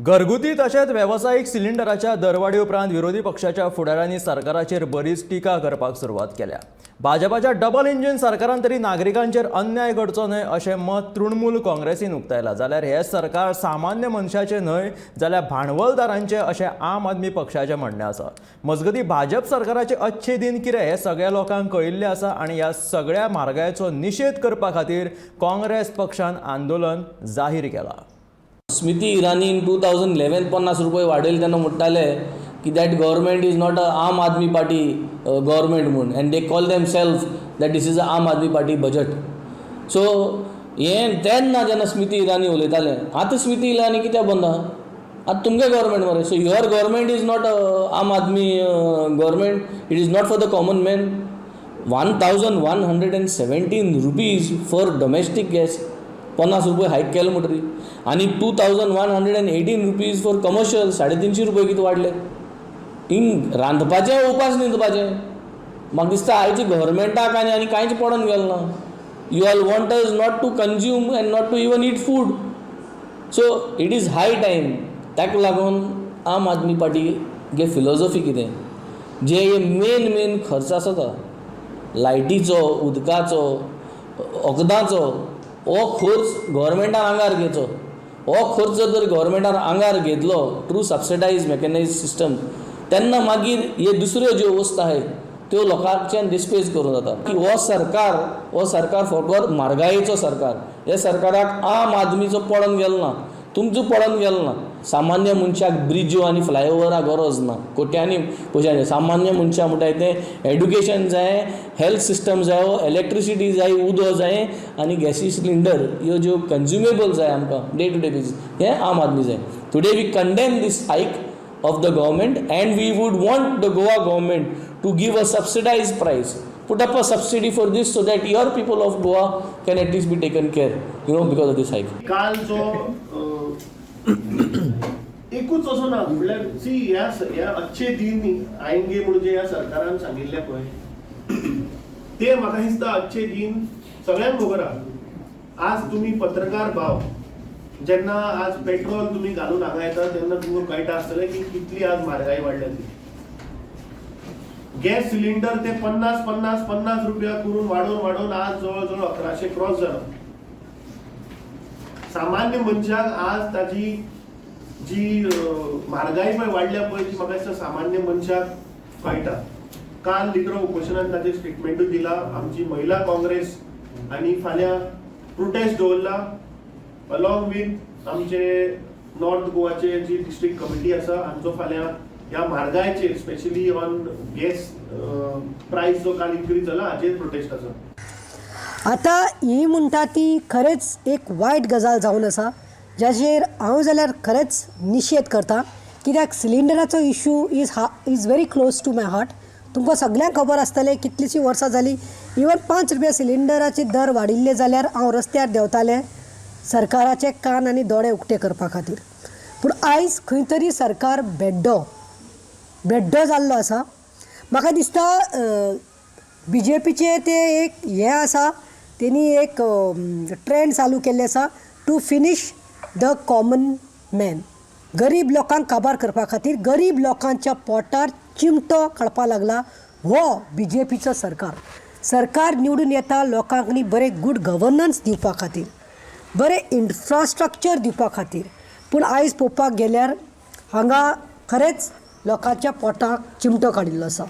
घरगुती तशेंच वेवसायीक सिलिंडराच्या दरवाडी उपरांत विरोधी पक्षाच्या फुडाऱ्यांनी सरकाराचेर बरीच टिका करपाक सुरवात केल्या. भाजपाच्या डबल इंजिन सरकारान तरी नागरिकांचेर अन्याय करचो न्हय अशें मत तृणमूल काँग्रेसीन उक्तायलां, जाल्यार हें सरकार सामान्य मनशाचें न्हय जाल्यार भांडवलदारांचें अशें आम आदमी पक्षाचें म्हणणें आसा. मजगतीं, भाजप सरकाराचे अच्छे दिन कितें हें सगळ्या लोकांक कळिल्लें आसा आनी ह्या सगळ्या म्हारगायेचो निशेध करपा खातीर काँग्रेस पक्षान आंदोलन जाहीर केलां. स्मृती इराणी इन 2011 50 रुपये वाडयले तेन्ना म्हणटाले की that government is not a Aam Aadmi Party government म्हूण, and they call themself that this is a Aam Aadmi Party budget. So हें तेन्ना जेन्ना स्मृती इराणी उलयताले, आतां स्मृती इराणी कित्याक बंद आहा? आतां तुमगे गव्हर्मेंट मरे. So your government is not Aam Aadmi government? It is not for the common man? ₹1117 for domestic gas 50 रुपये हायक केले म्हणटरी आनी ₹2118 for commercial, 350 रुपये कितें वाडले. हिंग रांदपाचें, उपास न्हिदपाचें. म्हाका दिसता आयच्या गव्हर्मेंटाक आनी कांयच पडोन गेलें ना. You all want us not to consume and not to even eat food. So it is high time. ताका लागून आम आदमी पार्टी गे फिलोजॉफी कितें, जे मेन मेन खर्च आसा, लायटीचो, उदकाचो, वखदांचो, हो खर्च गव्हर्मेंटान आंगार घेवचो. हो खर्च जर तर गव्हर्मेंटान आंगार घेतलो थ्रू सबसिडायज मॅकनायज सिस्टम, तेन्ना मागीर हे दुसऱ्यो ज्यो वस्तू आहाय त्यो लोकांच्यान डिस्पेज करूं जाता की हो सरकार फकत म्हारगायेचो सरकार. हे सरकाराक आम आदमीचो पडोन गेलो ना, तुमचो पडोन गेलो ना. सामान्य मनशाक ब्रिज्यो आनी फ्लायओवरां गरज ना कोट्यांनी पयशांचे. सामान्य मनशां म्हणटाय तें एड्युकेशन जाय, हेल्थ सिस्टम जायो, इलेक्ट्रिसिटी जाय, उदक जाय आनी गॅसी सिलिंडर, ह्यो ज्यो कंज्युमेबल जाय आमकां डे टू डे बेजीस, हें आम आदमी जाय. Today we condemn this hike of the government and we would want the Goa government to give a subsidized price, put up a subsidy for this so that your people of Goa can at least be taken care because of this hike. काल जो एकूच असो ना, म्हणल्यार C, ह्या अच्छे दिन आएंगे म्हणून जे ह्या सरकारान सांगिल्लें पळय, ते म्हाका दिसता अच्छे दिन सगळ्यांक खबर आहा. आज तुमी पत्रकार भाव जेन्ना आज पेट्रोल तुमी घालून हांगा येता तेन्ना तुमकां कळटा आसतलें की कितली आज म्हारगाय वाडल्या ती. गॅस सिलिंडर ते 50 50 50 रुपया करून वाडोवन वाडोवन आज जवळ जवळ 1100 क्रॉस जाला. सामान्य मनशाक आज ताजी जी म्हारगाय पळय वाडल्या पळय, ती म्हाका दिसता सामान्य मनशाक कळटा. काल लिडर ऑफ ओपोजिशनान ताचेर स्टेटमेंटूय दिला. आमची महिला काँग्रेस आनी फाल्यां प्रोटेस्ट दवरला अलॉंग विथ आमचे नॉर्थ गोवाचे जी डिस्ट्रिक्ट कमिटी आसा, हांचो फाल्यां ह्या म्हारगायचेर, स्पेशली ऑन गॅस प्रायस जो काल इन्क्रीज जाला, हाचेर प्रोटेस्ट आसा. आतां ही म्हणटा ती खरेंच एक वायट गजाल जावन आसा, जाचेर हांव जाल्यार खरेंच निशेध करता, कित्याक सिलिंडराचो issue is very close to my heart. तुमकां सगल्यांक खबर आसतलें, कितलींशीं वर्सां जालीं, इवन 5 रुपया सिलिंडराचे दर वाडिल्ले जाल्यार हांव रस्त्यार देंवतालें सरकाराचे कान आनी दोळे उक्ते करपा खातीर. पूण आयज खंय तरी सरकार भेड्डो भेड्डो जाल्लो आसा. म्हाका दिसता बीजेपीचे ते एक हें आसा, तेणी एक ट्रेंड चालू केल्ले आसा to finish the common man. गरीब लोकांक काबार करपा खातीर गरीब लोकांच्या पोटार चिमटो काडपा लागला हो बीजेपीचो सरकार. सरकार निवडून येता लोकांक न्ही बरें गूड गवर्नन्स दिवपा खातीर, बरें इन्फ्रास्ट्रक्चर दिवपा खातीर, पूण आयज पळोवपाक गेल्यार हांगा खरेंच लोकांच्या पोटाक चिमटो काडिल्लो आसा.